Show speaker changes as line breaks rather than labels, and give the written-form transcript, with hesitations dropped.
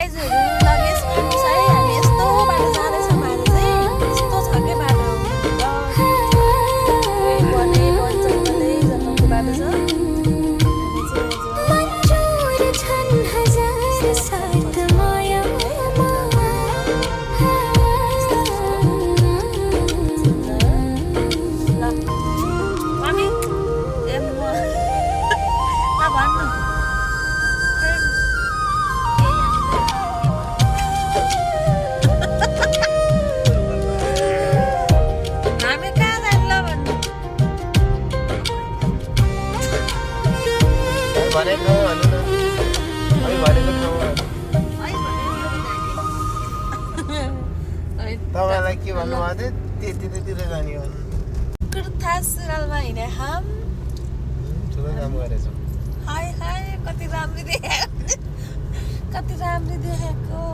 दाइजूहरू luggage किन्नुहोस् है हामी यस्तो बाटो जाँदैछौँ आज चाहिँ यस्तो छ क्या बाटो बने बन्दै जताको बाटो छ
तपाईँलाई के भन्नुभएको थियो त्यतिर जाने हो
कुर्था सुरुवालमा हिँडे हम
ठुलो काम गरेछौँ
हाय हाय कति राम्रो देखेको